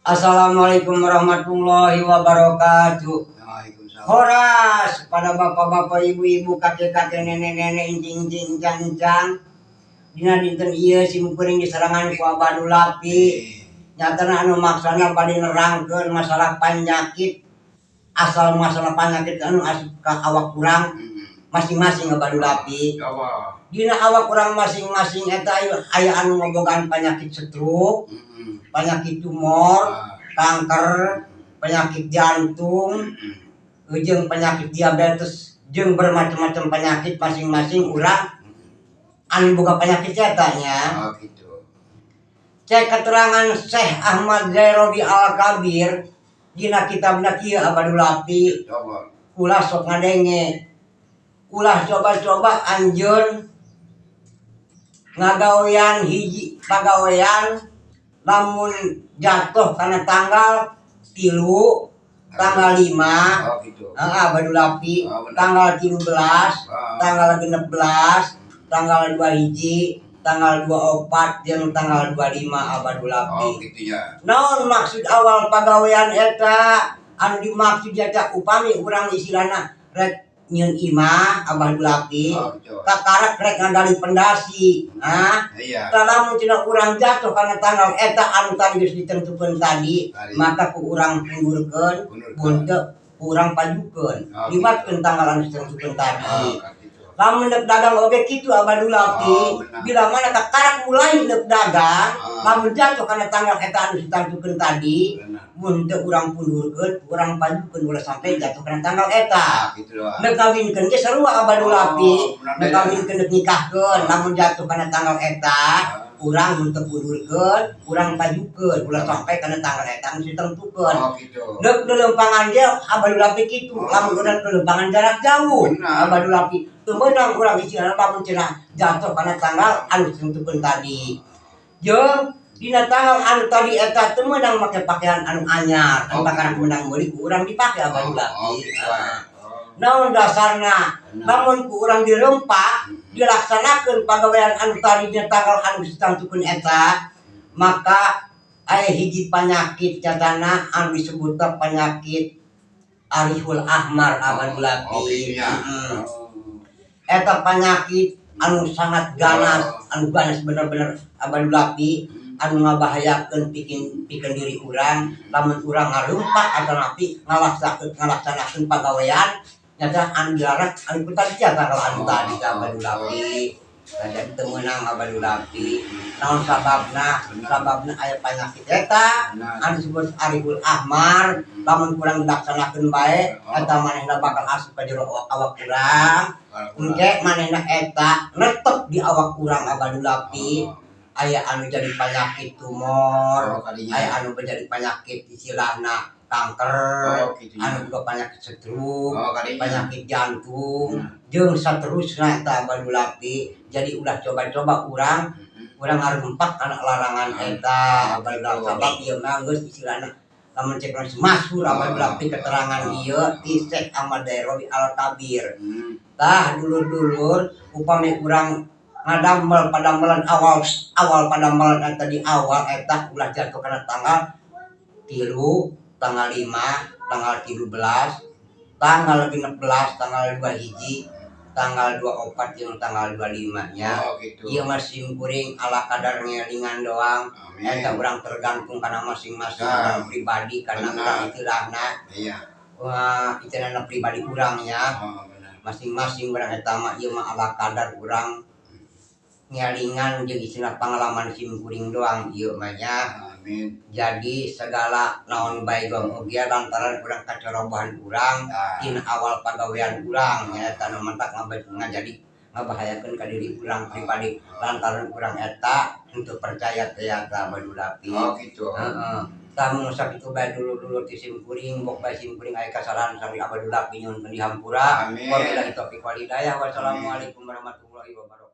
Assalamualaikum warahmatullahi wabarakatuh. Waalaikumsalam. Horas pada bapak-bapak, ibu-ibu, kakek-kakek, nenek-nenek, incing-incing, encang-encang. Dina dinten ieu sim kuring diserangan ku Abah Dulapi. Nyatana anu maksana bade nerangkeun masalah penyakit, asal masalah penyakit anu asup ka awak urang masing-masing, Abah Dulapi. Coba. Dina awak urang masing-masing eta aya anu ngabogaan penyakit stroke, penyakit tumor, kanker, penyakit jantung, jeung penyakit diabetes, jeung bermacam-macam penyakit masing-masing urang anu boga penyakit eta nya. Oh, gitu. Cek keterangan Syekh Ahmad Zairobi Al Kabir dina kitabna kieu, Abah Dulapi. Coba. Ulah sok ngadenge, ulah coba-coba anjeun ngagawean hiji pagawean lamun jatuh karena tanggal 3, tanggal 5. Oh, gitu. Abah Dulapi. Oh, benar. Tanggal 13, tanggal 16, tanggal 2 hiji, tanggal 24, jeung tanggal 25, Abah Dulapi. Oh, gitu ya. Naon maksud awal pagawean eta anu dimaksud eta upami urang istilahna rek nyieun imah, Abah Dulapi, Oh, gitu. kakarak rek ngagali pendasi, ah. Lamun cenah urang jatuh karena tanggal eta anu tadi geus ditentukeun tadi, Tadi. Maka ku urang pundurkeun, Pundurkeun. mun teu ku urang pajukeun, Oh, liwatkeun tanggal anu ditentukeun tadi. Oh, gitu. Lamun dek dagang oge kitu, Abah Dulapi. Oh, benar. Bila mana kakarak mulai dek dagang, lamun jatuh karena tanggal eta anu ditentukeun tadi, mun teu urang pundurkeun, urang pajukeun, ulah sampai jatuh karena tanggal eta. Ah, gitu doang. Dek kawinkeun ge sarua, Abah Dulapi. Oh, benar. Dek kawinkeun, dek nikahkeun, lamun jatuh karena tanggal eta, urang mun teu pundurkeun, urang pajukeun, ulah sampai kana tanggal eta anu ditentukeun. Oh, gitu. Dek lelempangan ge, Abah Dulapi, kitu, lamun urang lelempangan jarak jauh, Abah Dulapi, teu meunang urang istilahna lamun cenah jatuh kana tanggal anu ditentukeun tadi. Jeung dina tanggal anu tadi eta teu meunang make pakaian anu anyar, anu bakaran meunang meuli ku urang dipake, Abah Dulapi. Oh, gitu. Ah. Oh. Naon dasarna? Lamun ku urang dirempak, dilaksanakeun pagawean anu tadi dina tanggal anu ditentukeun eta, maka aya hiji penyakit nyatana anu disebut penyakit Arihul Ahmar, Abah Dulapi. Oh, gitu ya. Heeh. Eta penyakit anu sangat ganas, anu ganas bener-bener, Abah Dulapi, anu ngabahayakeun pikeun pikeun diri urang lamun urang ngarumpak atanapi ngalaksanakeun pagawean nyata anu dilarang anu ku tadi tanggal anu tadi, Abah Dulapi. Nah, jadi teu meunang, Abah Dulapi. Naon sababna? Sababna aya penyakit eta anu disebut Arihul Ahmar, lamun kurang dilaksanakeun bae eta manehna bakal asup ka jero awak urang. Engke manehna eta netep di awak urang, Abah Dulapi. Aya anu jadi penyakit tumor, Oh, kadinya. aya anu menjadi penyakit istilahna kanker, Oh, gitu ya. anu juga penyakit stroke, Oh, kadinya. Penyakit jantung, jeung saterusna eta, Abah Dulapi. Jadi ulah coba-coba urang urang ngarumpak kana larangan eta, Abah Dulapi, sabab ieu mah geus istilahna lamun cek geus masyhur, Abah Dulapi, keterangan ieu ti Syekh Ahmad Dairawi Al Kabir. Tah, dulur-dulur, upami urang ngadamel padamelan, awal awal padamelan eta di awal eta ulah jatuh kana tanggal 3, tanggal 5, tanggal 13, tanggal 16, tanggal 2 hiji, tanggal 24, jeung tanggal 25 nya. Oh, gitu. Ieu mah sim kuring ala kadar ngelingan doang. Amin. Eta urang tergantung kana masing-masing urang pribadi, karena urang istilahna wah istilahna pribadi urang nya. Oh, benar. Masing-masing urang eta mah ieu mah ala kadar urang ngelingan jeung istilah pengalaman sim kuring doang ieu mah nya. Amin. Jadi segala naon bae oge lantaran urang kacorobohan urang tina awal pagawean urang nya eta nu matak ngajadi ngabahayakeun ka diri urang pribadi lantaran urang eta henteu percaya teh eta, Abah Dulapi. Oh, gitu. Heeh. Tah, mun sakitu bae, dulur-dulur, ti sim kuring, bok bae sim kuring aya kasalahan sareng Abah Dulapi, nyuhunkeun dihampura. Amin. Wabillahi taufiq wal hidayah. Wassalamualaikum warahmatullahi wabarakatuh.